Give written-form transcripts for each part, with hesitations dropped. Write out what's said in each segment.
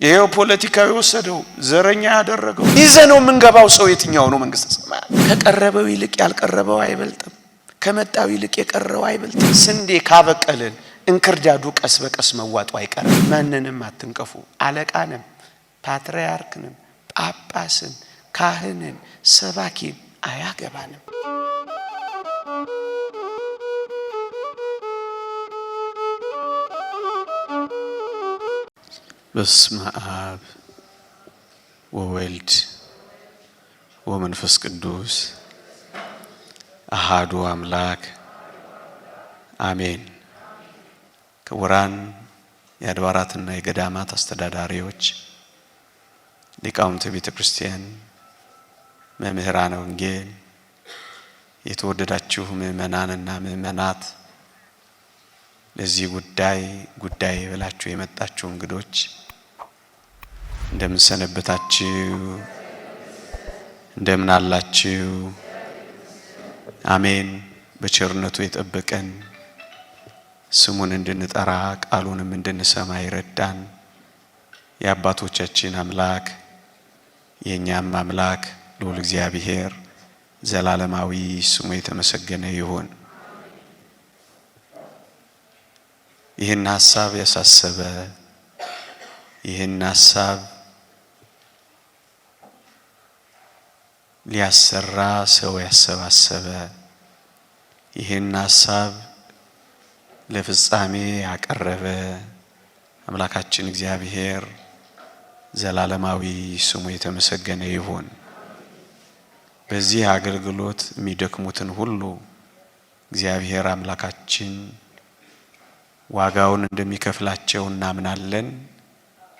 ይሄው ፖለቲካ የወሰደው ዘረኛ ያደረገው ይዘነው የምንገባው ሰው የትኛው ነው? መንግስተ ሰማያት ከቀረበው ይልቅ ያልቀረበው አይበልጥም። ከመጣው ይልቅ የቀረው አይበልጥም። ስንዴ ካበቀልን እንክርዳዱ ቀስ በቀስ መዋጡ አይቀርም። ማንንም አትንቀፉ። አለቃንም፣ ፓትርያርክንም፣ ጳጳስን፣ ካህንን፣ ሰባኪን አያገባንም። በስመ አብ ወወልድ ወመንፈስ ቅዱስ አሃዱ አምላክ አሜን። ክቡራን የአድባራትና የገዳማት አስተዳዳሪዎች፣ ሊቃውንተ ቤተ ክርስቲያን፣ መምህራነ ወንጌል፣ የተወደዳችሁ ምእመናንና ምእመናት፣ ለዚህ ጉዳይ ጉዳይ ብላችሁ የመጣችሁ እንግዶች እንደምን ሰነበታችሁ? እንደምን አላችሁ? አሜን። በቸርነቱ የጠበቀን ስሙን እንድንጠራ ቃሉንም እንድንሰማ ይረዳን የአባቶቻችን አምላክ የእኛም አምላክ ልዑል እግዚአብሔር ዘላለማዊ ስሙ የተመሰገነ ይሁን። ይህን ሀሳብ ያሳሰበ፣ ይህን ሀሳብ ሊያሰራ ሰው ያሰባሰበ፣ ይህን ሀሳብ ለፍጻሜ ያቀረበ አምላካችን እግዚአብሔር ዘላለማዊ ስሙ የተመሰገነ ይሁን። በዚህ አገልግሎት የሚደክሙትን ሁሉ እግዚአብሔር አምላካችን ዋጋውን እንደሚከፍላቸው እናምናለን።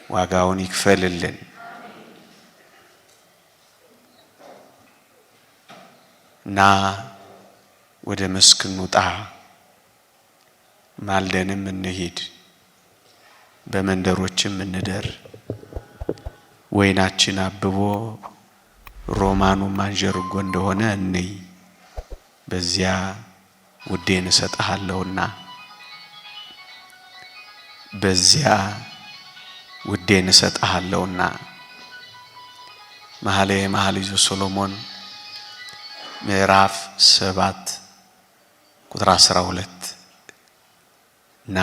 ዋጋውን ይክፈልልን። ና ወደ መስክ እንውጣ፣ ማልደንም እንሂድ፣ በመንደሮችም እንደር፣ ወይናችን አብቦ ሮማኑም አንዠርጎ እንደሆነ እንይ፣ በዚያ ውዴን እሰጥሃለሁና፣ በዚያ ውዴን እሰጥሃለሁና። መኃልየ መኃልይ ዘሰሎሞን ምዕራፍ 7 ቁጥር 12። ና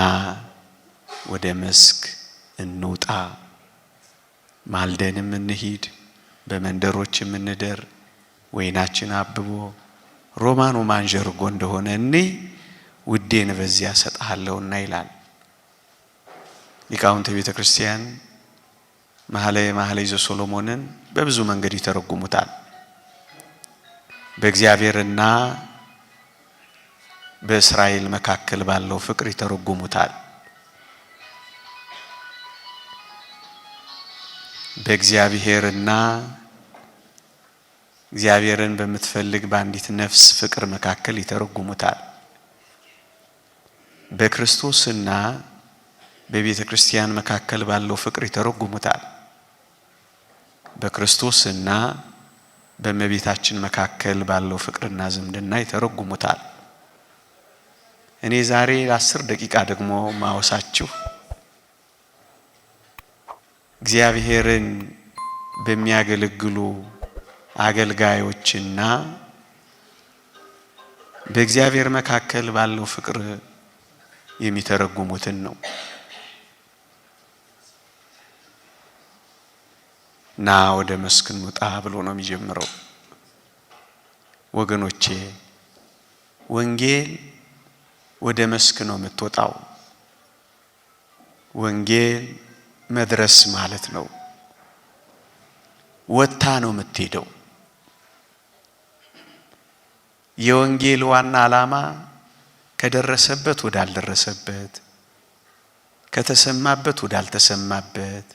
ወደ መስክ እንውጣ፣ ማልደንም እንሂድ፣ በመንደሮችም እንደር፣ ወይናችን አብቦ ሮማኑ ማንዠርጎ እንደሆነ እንይ፣ ውዴን በዚያ እሰጥሃለሁና ይላል። ሊቃውንተ ቤተ ክርስቲያን መኃልየ መኃልይ ዘሰሎሞንን በብዙ መንገድ ይተረጉሙታል። በእግዚአብሔርና በእስራኤል መካከል ባለው ፍቅር ይተረጉሙታል። በእግዚአብሔርና እግዚአብሔርን በምትፈልግ በአንዲት ነፍስ ፍቅር መካከል ይተረጉሙታል። በክርስቶስና በቤተ ክርስቲያን መካከል ባለው ፍቅር ይተረጉሙታል። በክርስቶስና በእመቤታችን መካከል ባለው ፍቅርና ዝምድና ይተረጉሙታል። እኔ ዛሬ ለ10 ደቂቃ ደግሞ ማወሳችሁ እግዚአብሔርን በሚያገለግሉ አገልጋዮችና በእግዚአብሔር መካከል ባለው ፍቅር የሚተረጉሙትን ነው። ና ወደ መስክ እንውጣ ብሎ ነው የሚጀምረው። ወገኖቼ፣ ወንጌል ወደ መስክ ነው የምትወጣው። ወንጌል መድረስ ማለት ነው። ወጥታ ነው የምትሄደው። የወንጌል ዋና ዓላማ ከደረሰበት ወዳልደረሰበት፣ ከተሰማበት ወዳልተሰማበት፣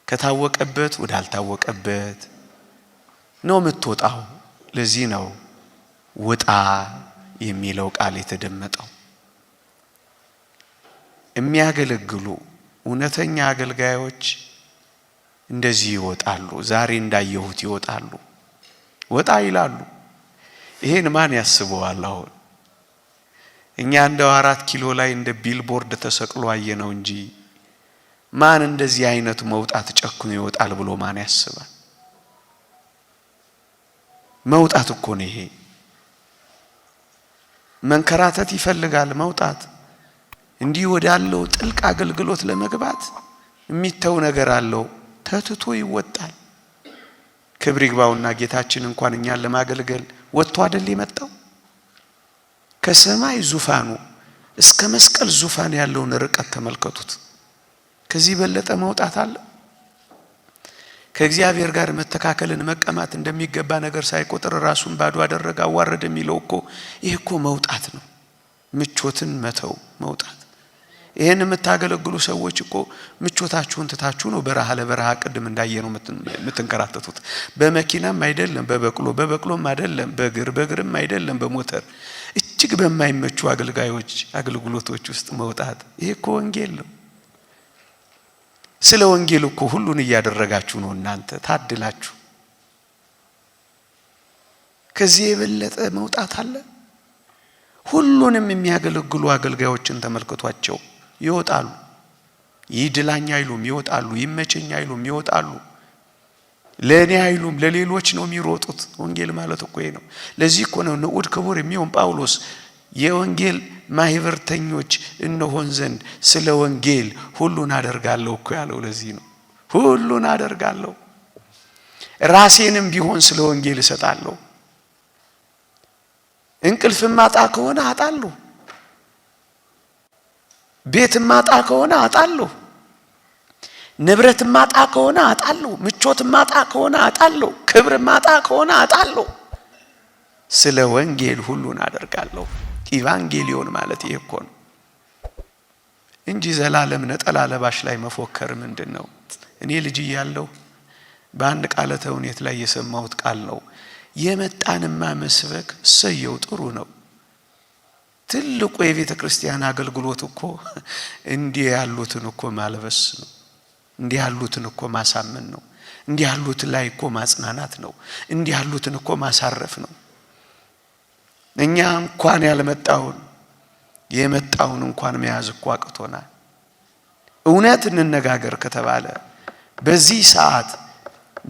ከታወቀበት ወዳልታወቀበት ነው የምትወጣው። ለዚህ ነው ውጣ የሚለው ቃል የተደመጠው። የሚያገለግሉ እውነተኛ አገልጋዮች እንደዚህ ይወጣሉ። ዛሬ እንዳየሁት ይወጣሉ፣ ወጣ ይላሉ። ይሄን ማን ያስበዋል? አሁን እኛ እንደው 4 ኪሎ ላይ እንደ ቢልቦርድ ተሰቅሎ አየነው እንጂ ማን እንደዚህ አይነት መውጣት ጨክኖ ይወጣል ብሎ ማን ያስባል? መውጣት እኮ ነው ይሄ። መንከራተት ይፈልጋል መውጣት። እንዲህ ወዳለው ጥልቅ አገልግሎት ለመግባት የሚተው ነገር አለው። ተትቶ ይወጣል። ክብር ይግባውና ጌታችን እንኳን እኛን ለማገልገል ወጥቶ አይደል የመጣው? ከሰማይ ዙፋኑ እስከ መስቀል ዙፋን ያለውን ርቀት ተመልከቱት። ከዚህ በለጠ መውጣት አለ? ከእግዚአብሔር ጋር መተካከልን መቀማት እንደሚገባ ነገር ሳይቆጥር ራሱን ባዶ አደረገ፣ አዋረደ የሚለው እኮ ይህ እኮ መውጣት ነው። ምቾትን መተው መውጣት። ይህን የምታገለግሉ ሰዎች እኮ ምቾታችሁን ትታችሁ ነው በረሃ ለበረሃ ቅድም እንዳየነው የምትንከራተቱት። በመኪናም አይደለም፣ በበቅሎ በበቅሎም አይደለም፣ በእግር በእግርም አይደለም፣ በሞተር እጅግ በማይመቹ አገልጋዮች አገልግሎቶች ውስጥ መውጣት። ይሄ እኮ ወንጌል ነው። ስለ ወንጌል እኮ ሁሉን እያደረጋችሁ ነው እናንተ ታድላችሁ። ከዚህ የበለጠ መውጣት አለ? ሁሉንም የሚያገለግሉ አገልጋዮችን ተመልክቷቸው ይወጣሉ። ይድላኝ አይሉም፣ ይወጣሉ። ይመቸኝ አይሉም፣ ይወጣሉ። ለእኔ አይሉም፣ ለሌሎች ነው የሚሮጡት። ወንጌል ማለት እኮ ይሄ ነው። ለዚህ እኮ ነው ንዑድ ክቡር የሚሆን ጳውሎስ የወንጌል ማህበርተኞች እንሆን ዘንድ ስለ ወንጌል ሁሉን አደርጋለሁ እኮ ያለው። ለዚህ ነው ሁሉን አደርጋለሁ፣ ራሴንም ቢሆን ስለ ወንጌል እሰጣለሁ። እንቅልፍ ማጣ ከሆነ አጣለሁ፣ ቤት ማጣ ከሆነ አጣለሁ፣ ንብረት ማጣ ከሆነ አጣለሁ፣ ምቾት ማጣ ከሆነ አጣለሁ፣ ክብር ማጣ ከሆነ አጣለሁ። ስለ ወንጌል ሁሉን አደርጋለሁ። ኢቫንጌሊዮን ማለት ይሄ እኮ ነው እንጂ ዘላለም ነጠላ ለባሽ ላይ መፎከር ምንድን ነው? እኔ ልጅ እያለሁ በአንድ ቃለ ተውኔት ላይ የሰማሁት ቃል ነው። የመጣንማ መስበክ እሰየው ጥሩ ነው። ትልቁ የቤተ ክርስቲያን አገልግሎት እኮ እንዲህ ያሉትን እኮ ማልበስ ነው። እንዲህ ያሉትን እኮ ማሳመን ነው። እንዲህ ያሉትን ላይ እኮ ማጽናናት ነው። እንዲህ ያሉትን እኮ ማሳረፍ ነው። እኛ እንኳን ያልመጣውን የመጣውን እንኳን መያዝ እኮ አቅቶናል። እውነት እንነጋገር ከተባለ በዚህ ሰዓት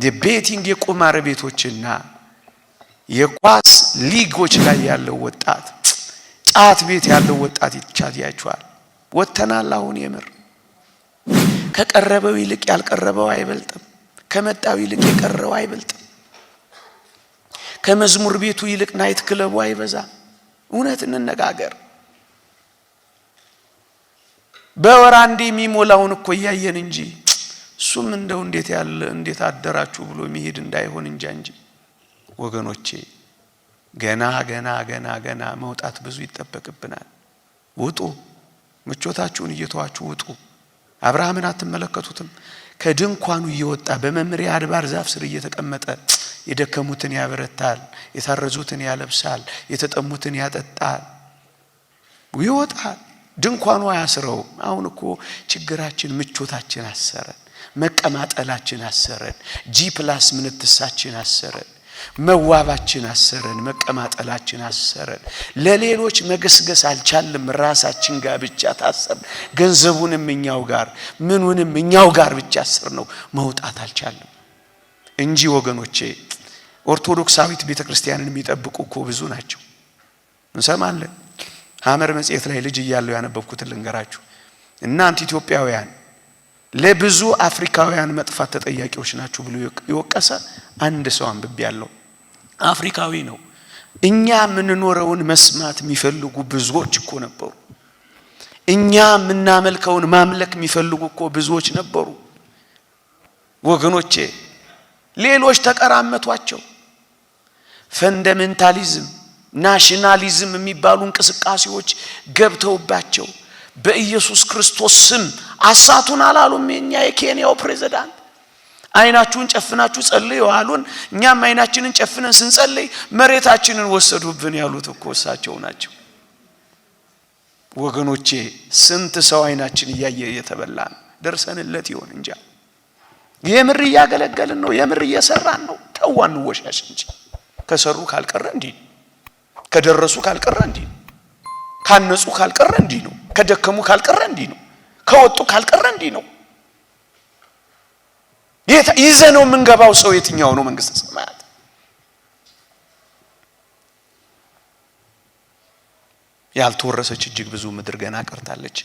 የ betting የቁማር ቤቶችና የኳስ ሊጎች ላይ ያለው ወጣት፣ ጫት ቤት ያለው ወጣት ይቻያቸዋል። ወጥተናል። አሁን የምር ከቀረበው ይልቅ ያልቀረበው አይበልጥም። ከመጣው ይልቅ የቀረው አይበልጥም። ከመዝሙር ቤቱ ይልቅ night club ኡ አይበዛም። እውነት እንነጋገር። በወር አንዴ የሚሞላውን እኮ እያየን እንጂ እሱም እንደው እንዴት ያለ እንዴት አደራችሁ ብሎ የሚሄድ እንዳይሆን እንጃ እንጂ ወገኖቼ፣ ገና ገና ገና ገና መውጣት ብዙ ይጠበቅብናል። ውጡ፣ ምቾታችሁን እየተዋችሁ ውጡ። አብርሃምን አትመለከቱትም? ከድንኳኑ እየወጣ በመምሪያ አድባር ዛፍ ስር እየተቀመጠ የደከሙትን ያበረታል፣ የታረዙትን ያለብሳል፣ የተጠሙትን ያጠጣል። ይወጣል። ድንኳኑ አያስረውም። አሁን እኮ ችግራችን ምቾታችን አሰረን፣ መቀማጠላችን አሰረን፣ G plus ምንትሳችን አሰረን፣ መዋባችን አሰረን፣ መቀማጠላችን አሰረን። ለሌሎች መገስገስ አልቻልም። ራሳችን ጋር ብቻ ታሰርን። ገንዘቡንም እኛው ጋር ምኑንም እኛው ጋር ብቻ አስር ነው መውጣት አልቻልም እንጂ ወገኖቼ፣ ኦርቶዶክሳዊት ቤተ ክርስቲያንን የሚጠብቁ እኮ ብዙ ናቸው። እንሰማለን። ሐመር መጽሔት ላይ ልጅ እያለሁ ያነበብኩትን ልንገራችሁ። እናንተ ኢትዮጵያውያን ለብዙ አፍሪካውያን መጥፋት ተጠያቂዎች ናችሁ ብሎ የወቀሰ አንድ ሰው አንብቤ ያለው አፍሪካዊ ነው። እኛ የምንኖረውን መስማት የሚፈልጉ ብዙዎች እኮ ነበሩ። እኛ የምናመልከውን ማምለክ የሚፈልጉ እኮ ብዙዎች ነበሩ ወገኖቼ። ሌሎች ተቀራመቷቸው። fundamentalism፣ nationalism የሚባሉ እንቅስቃሴዎች ገብተውባቸው በኢየሱስ ክርስቶስ ስም አሳቱን አላሉም። የኛ የኬንያው ፕሬዝዳንት አይናችሁን ጨፍናችሁ ጸልዩ አሉን። እኛም አይናችንን ጨፍነን ስንጸልይ መሬታችንን ወሰዱብን ያሉት እኮ እሳቸው ናቸው። ወገኖቼ ስንት ሰው አይናችን እያየ እየተበላ ነው። ደርሰንለት ይሆን እንጃ። የምር እያገለገልን ነው። የምር እየሰራን ነው። ተው አንወሻሽ እንጂ ከሰሩ ካልቀረ እንዲህ ነው። ከደረሱ ካልቀረ እንዲህ ነው። ካነጹ ካልቀረ እንዲህ ነው። ከደከሙ ካልቀረ እንዲህ ነው። ከወጡ ካልቀረ እንዲህ ነው። ይዘነው የምንገባው ሰው የትኛው ነው መንግስተ ሰማያት? ያልተወረሰች እጅግ ብዙ ምድር ገና ቀርታለች፣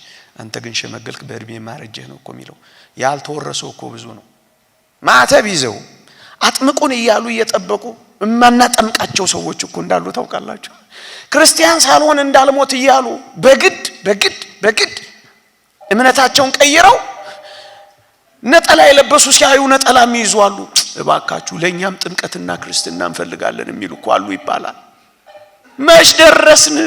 አንተ ግን ሸመገልክ በእድሜ ማረጀህ ነው እኮ የሚለው። ያልተወረሰው እኮ ብዙ ነው። ማዕተብ ይዘው አጥምቁን እያሉ እየጠበቁ እማናጠምቃቸው ሰዎች እኮ እንዳሉ ታውቃላችሁ። ክርስቲያን ሳልሆን እንዳልሞት እያሉ በግድ በግድ በግድ እምነታቸውን ቀይረው ነጠላ የለበሱ ሲያዩ ነጠላ የሚይዙ አሉ። እባካችሁ ለእኛም ጥምቀትና ክርስትና እንፈልጋለን የሚሉ እኮ አሉ ይባላል። መች ደረስን?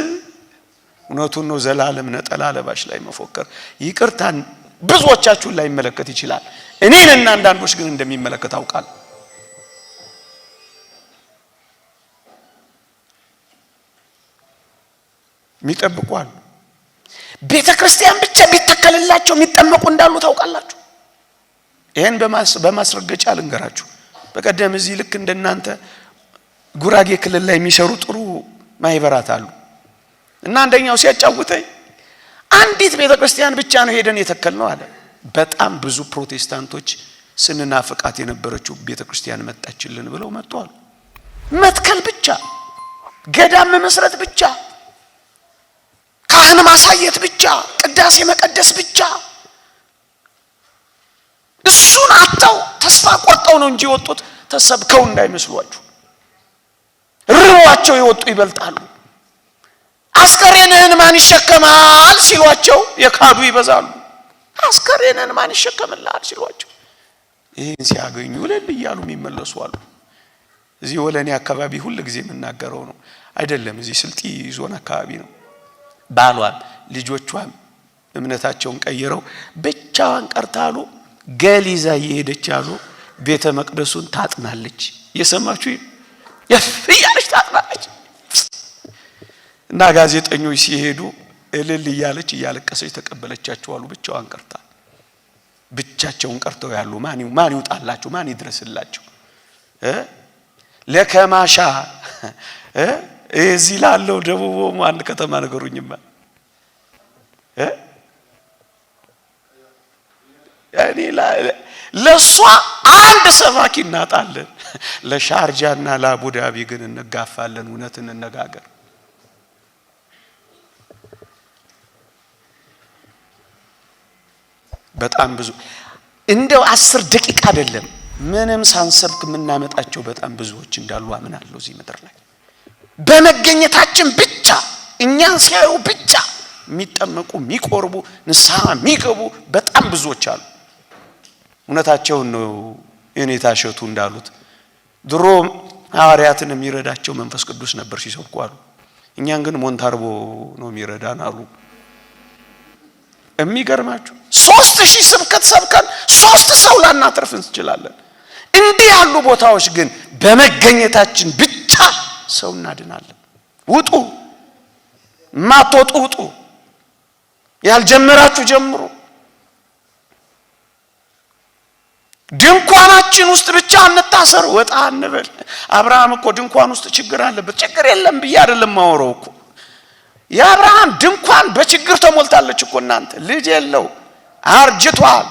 እውነቱን ነው። ዘላለም ነጠላ ለባሽ ላይ መፎከር ይቅርታን ብዙዎቻችሁን ላይመለከት ይችላል። እኔንና አንዳንዶች ግን እንደሚመለከት አውቃለሁ። የሚጠብቁ አሉ። ቤተ ክርስቲያን ብቻ ቢተከልላቸው የሚጠመቁ እንዳሉ ታውቃላችሁ። ይህን በማስረገጫ ልንገራችሁ። በቀደም እዚህ ልክ እንደናንተ ጉራጌ ክልል ላይ የሚሰሩ ጥሩ ማህበራት አሉ እና አንደኛው ሲያጫውተኝ አንዲት ቤተ ክርስቲያን ብቻ ነው ሄደን የተከልነው አለ። በጣም ብዙ ፕሮቴስታንቶች ስንናፍቃት የነበረችው ቤተ ክርስቲያን መጣችልን ብለው መጥተዋል። መትከል ብቻ፣ ገዳም መመስረት ብቻ፣ ካህን ማሳየት ብቻ፣ ቅዳሴ መቀደስ ብቻ፣ እሱን አጥተው ተስፋ ቆርጠው ነው እንጂ የወጡት ተሰብከው እንዳይመስሏችሁ። ርቧቸው የወጡ ይበልጣሉ። አስከሬንህን ማን ይሸከማል ሲሏቸው የካዱ ይበዛሉ። አስከሬንህን ማን ይሸከምልሃል ሲሏቸው ይህን ሲያገኙ እልል እያሉ የሚመለሱ አሉ። እዚህ ወለኔ አካባቢ ሁል ጊዜ የምናገረው ነው አይደለም፣ እዚህ ስልጢ ዞን አካባቢ ነው። ባሏም ልጆቿም እምነታቸውን ቀይረው ብቻዋን ቀርታሉ። ገል ይዛ እየሄደች አሉ ቤተ መቅደሱን ታጥናለች። እየሰማችሁ የፍ እያለች ታጥናለች። እና ጋዜጠኞች ሲሄዱ እልል እያለች እያለቀሰች ተቀበለቻቸው አሉ። ብቻዋን ቀርታ ብቻቸውን ቀርተው ያሉ ማን ይውጣላቸው? ማን ይድረስላቸው? ለከማሻ እዚህ ላለው ደቡብ ኦሞ አንድ ከተማ ነገሩኝማ እኔ ለሷ አንድ ሰባኪ እናጣለን፣ ለሻርጃና ለአቡዳቢ ግን እንጋፋለን። እውነት እንነጋገር። በጣም ብዙ እንደው 10 ደቂቃ አይደለም ምንም ሳንሰብክ የምናመጣቸው በጣም ብዙዎች እንዳሉ አምናለሁ። እዚህ ምድር ላይ በመገኘታችን ብቻ እኛን ሲያዩ ብቻ የሚጠመቁ፣ የሚቆርቡ፣ ንስሐ የሚገቡ በጣም ብዙዎች አሉ። እውነታቸውን ነው። የኔታ እሸቱ እንዳሉት ድሮ ሐዋርያትን የሚረዳቸው መንፈስ ቅዱስ ነበር ሲሰብኩ አሉ። እኛን ግን ሞንታርቦ ነው የሚረዳን አሉ። የሚገርማችሁ 3000 ስብከት ሰብከን ሶስት ሰው ላናተርፍ እንችላለን። እንዲህ ያሉ ቦታዎች ግን በመገኘታችን ብቻ ሰው እናድናለን። ውጡ፣ ማትወጡ ውጡ፣ ያልጀመራችሁ ጀምሩ። ድንኳናችን ውስጥ ብቻ እንታሰር፣ ወጣ እንበል። አብርሃም እኮ ድንኳን ውስጥ ችግር አለበት። ችግር የለም ብዬ አይደለም ማወራው እኮ። የአብርሃም ድንኳን በችግር ተሞልታለች እኮ እናንተ። ልጅ የለው፣ አርጅቷል።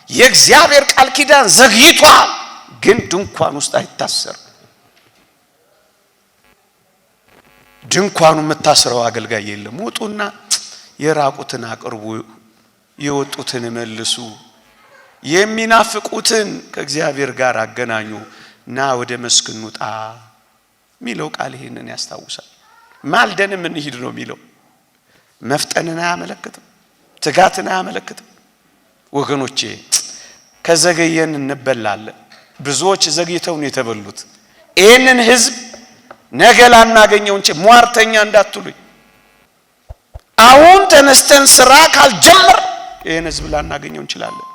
የእግዚአብሔር ቃል ኪዳን ዘግይቷል። ግን ድንኳን ውስጥ አይታሰርም። ድንኳኑ የምታስረው አገልጋይ የለም። ውጡና የራቁትን አቅርቡ፣ የወጡትን መልሱ፣ የሚናፍቁትን ከእግዚአብሔር ጋር አገናኙ፣ ና ወደ መስክ እንውጣ የሚለው ቃል ይሄንን ያስታውሳል። ማልደንም እንሂድ ነው የሚለው። መፍጠንን አያመለክትም፣ ትጋትን አያመለክትም። ወገኖቼ ከዘገየን እንበላለን። ብዙዎች ዘግይተው ነው የተበሉት። ይህንን ህዝብ ነገ ላናገኘው እንጂ ሟርተኛ እንዳትሉኝ። አሁን ተነስተን ስራ ካልጀመር ይህን ህዝብ ላናገኘው እንችላለን።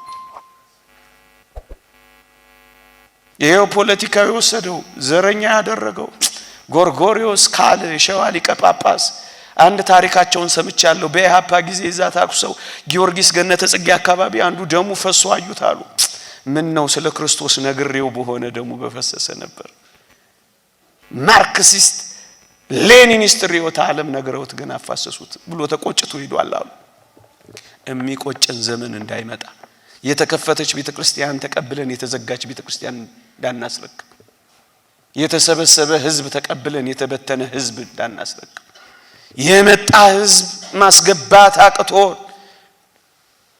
ይሄው ፖለቲካዊ የወሰደው ዘረኛ ያደረገው ጎርጎሪዮስ ካል የሸዋ ሊቀ ጳጳስ አንድ ታሪካቸውን ሰምቻለሁ። በኢህአፓ ጊዜ እዛ ታኩሰው ጊዮርጊስ ገነተ ጽጌ አካባቢ አንዱ ደሙ ፈሶ አዩት አሉ። ምን ነው ስለ ክርስቶስ ነግሬው በሆነ ደሙ በፈሰሰ ነበር። ማርክሲስት ሌኒኒስት ርዕዮተ ዓለም ነግረውት ግን አፋሰሱት ብሎ ተቆጭቶ ሂዷል አሉ። የሚቆጨን ዘመን እንዳይመጣ የተከፈተች ቤተ ክርስቲያን ተቀብለን የተዘጋች ቤተ ክርስቲያን እንዳናስረክብ፣ የተሰበሰበ ሕዝብ ተቀብለን የተበተነ ሕዝብ እንዳናስረክብ፣ የመጣ ሕዝብ ማስገባት አቅቶን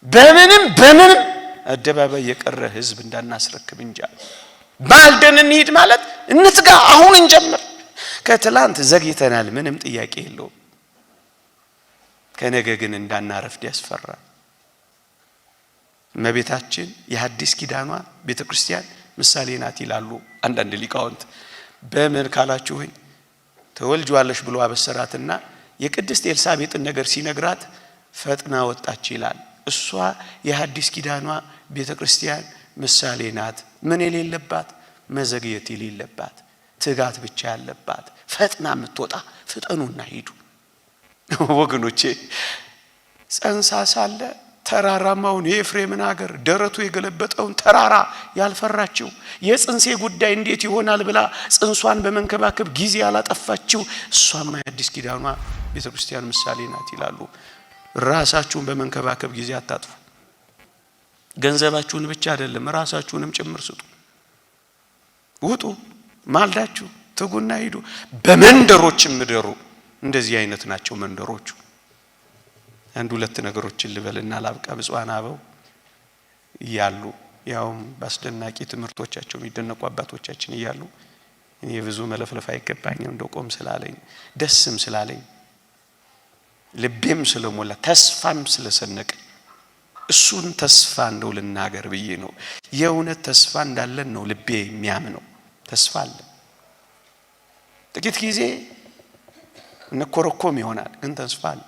በምንም በምንም አደባባይ የቀረ ሕዝብ እንዳናስረክብ እንጃ። ማልደን እንሂድ ማለት እንትጋ፣ አሁን እንጀምር። ከትላንት ዘግይተናል፣ ምንም ጥያቄ የለውም። ከነገ ግን እንዳናረፍድ ያስፈራል። እመቤታችን የሐዲስ ኪዳኗ ቤተ ክርስቲያን ምሳሌ ናት ይላሉ አንዳንድ ሊቃውንት። በምን ካላችሁኝ ተወልጇለሽ ብሎ አበሰራትና የቅድስት ኤልሳቤጥን ነገር ሲነግራት ፈጥና ወጣች ይላል። እሷ የሐዲስ ኪዳኗ ቤተ ክርስቲያን ምሳሌ ናት። ምን የሌለባት? መዘግየት የሌለባት፣ ትጋት ብቻ ያለባት፣ ፈጥና የምትወጣ። ፍጠኑና ሂዱ ወገኖቼ። ጸንሳ ሳለ ተራራማውን የኤፍሬምን ሀገር ደረቱ የገለበጠውን ተራራ ያልፈራችው፣ የጽንሴ ጉዳይ እንዴት ይሆናል ብላ ጽንሷን በመንከባከብ ጊዜ ያላጠፋችው እሷማ የአዲስ ኪዳኗ ቤተ ክርስቲያን ምሳሌ ናት ይላሉ። ራሳችሁን በመንከባከብ ጊዜ አታጥፉ። ገንዘባችሁን ብቻ አይደለም ራሳችሁንም ጭምር ስጡ። ውጡ፣ ማልዳችሁ ትጉና ሂዱ። በመንደሮችም ምደሩ። እንደዚህ አይነት ናቸው መንደሮቹ። አንድ ሁለት ነገሮችን ልበልና ላብቃ። ብፁዓን አበው እያሉ፣ ያውም በአስደናቂ ትምህርቶቻቸው የሚደነቁ አባቶቻችን እያሉ እኔ ብዙ መለፍለፍ አይገባኝም። እንደው ቆም ስላለኝ፣ ደስም ስላለኝ፣ ልቤም ስለሞላ፣ ተስፋም ስለሰነቀ እሱን ተስፋ እንደው ልናገር ብዬ ነው። የእውነት ተስፋ እንዳለን ነው ልቤ የሚያምነው። ተስፋ አለ። ጥቂት ጊዜ እንኮረኮም ይሆናል፣ ግን ተስፋ አለ።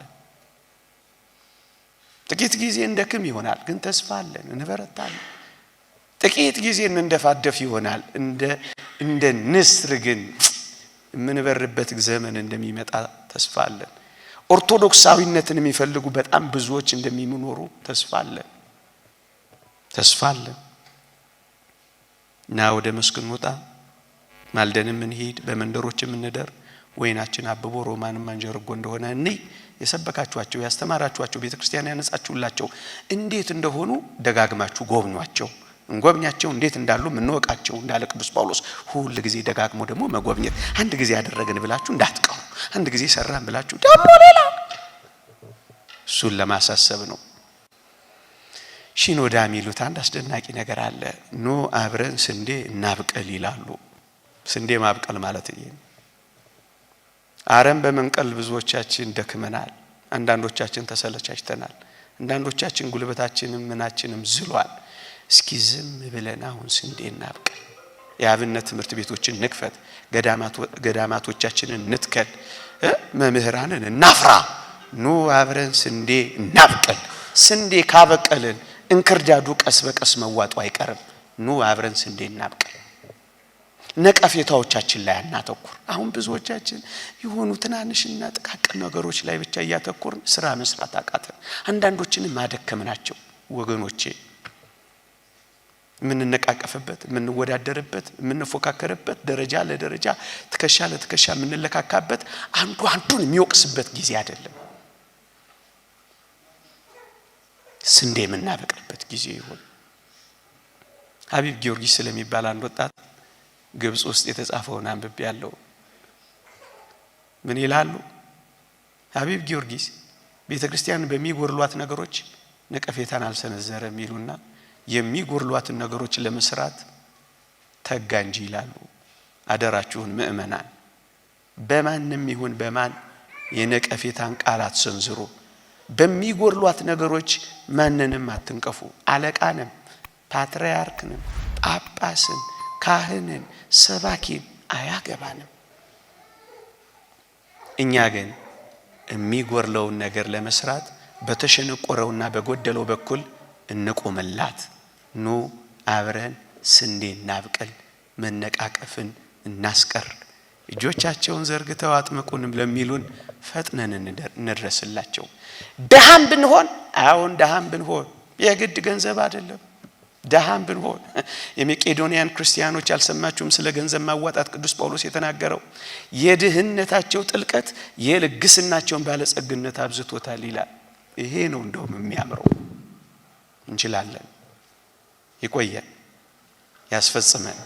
ጥቂት ጊዜ እንደክም ይሆናል፣ ግን ተስፋ አለን፣ እንበረታለን። ጥቂት ጊዜ እንንደፋደፍ ይሆናል፣ እንደ ንስር ግን የምንበርበት ዘመን እንደሚመጣ ተስፋ አለን። ኦርቶዶክሳዊነትን የሚፈልጉ በጣም ብዙዎች እንደሚኖሩ ተስፋ አለን። ተስፋ አለን እና ወደ መስክ እንውጣ፣ ማልደንም እንሂድ፣ በመንደሮችም እንደር፣ ወይናችን አብቦ ሮማንም አንዠርጎ እንደሆነ እንይ። የሰበካችኋቸው፣ ያስተማራችኋቸው፣ ቤተ ክርስቲያን ያነጻችሁላቸው እንዴት እንደሆኑ ደጋግማችሁ ጎብኟቸው። እንጎብኛቸው፣ እንዴት እንዳሉ እንወቃቸው እንዳለ ቅዱስ ጳውሎስ ሁል ጊዜ ደጋግሞ ደግሞ መጎብኘት። አንድ ጊዜ ያደረግን ብላችሁ እንዳትቀሩ፣ አንድ ጊዜ ሰራን ብላችሁ ደግሞ ሌላ፣ እሱን ለማሳሰብ ነው። ሺኖዳ የሚሉት አንድ አስደናቂ ነገር አለ። ኑ አብረን ስንዴ እናብቅል ይላሉ። ስንዴ ማብቀል ማለት ይሄ ነው። አረም በመንቀል ብዙዎቻችን ደክመናል። አንዳንዶቻችን ተሰለቻችተናል። አንዳንዶቻችን ጉልበታችንም ምናችንም ዝሏል። እስኪ ዝም ብለን አሁን ስንዴ እናብቅል። የአብነት ትምህርት ቤቶችን ንክፈት፣ ገዳማቶቻችንን ንትከል፣ መምህራንን እናፍራ። ኑ አብረን ስንዴ እናብቅል። ስንዴ ካበቀልን እንክርዳዱ ቀስ በቀስ መዋጡ አይቀርም። ኑ አብረን ስንዴ እናብቅል። ነቀፌታዎቻችን ላይ አናተኩር። አሁን ብዙዎቻችን የሆኑ ትናንሽና ጥቃቅን ነገሮች ላይ ብቻ እያተኮርን ስራ መስራት አቃተን። አንዳንዶችንም አደከምናቸው። ወገኖቼ፣ የምንነቃቀፍበት፣ የምንወዳደርበት፣ የምንፎካከርበት፣ ደረጃ ለደረጃ፣ ትከሻ ለትከሻ የምንለካካበት፣ አንዱ አንዱን የሚወቅስበት ጊዜ አይደለም። ስንዴ የምናበቅልበት ጊዜ ይሁን። ሀቢብ ጊዮርጊስ ስለሚባል አንድ ወጣት ግብጽ ውስጥ የተጻፈውን አንብቤ ያለው ምን ይላሉ? ሀቢብ ጊዮርጊስ ቤተ ክርስቲያን በሚጎድሏት ነገሮች ነቀፌታን አልሰነዘረም ይሉና የሚጎድሏትን ነገሮች ለመስራት ተጋ እንጂ ይላሉ። አደራችሁን ምእመናን፣ በማንም ይሁን በማን የነቀፌታን ቃል አትሰንዝሩ። በሚጎድሏት ነገሮች ማንንም አትንቀፉ። አለቃንም፣ ፓትርያርክንም፣ ጳጳስን፣ ካህንን፣ ሰባኪን አያገባንም። እኛ ግን የሚጎድለውን ነገር ለመስራት በተሸነቆረውና በጎደለው በኩል እንቆምላት። ኑ አብረን ስንዴ እናብቅል፣ መነቃቀፍን እናስቀር። እጆቻቸውን ዘርግተው አጥምቁንም ለሚሉን ፈጥነን እንድረስላቸው። ደሃም ብንሆን፣ አሁን ደሃም ብንሆን የግድ ገንዘብ አይደለም። ደሃም ብንሆን የመቄዶንያን ክርስቲያኖች አልሰማችሁም? ስለ ገንዘብ ማዋጣት ቅዱስ ጳውሎስ የተናገረው የድህነታቸው ጥልቀት የልግስናቸውን ባለጸግነት አብዝቶታል ይላል። ይሄ ነው እንደውም የሚያምረው። እንችላለን። ይቆየን፣ ያስፈጽመን።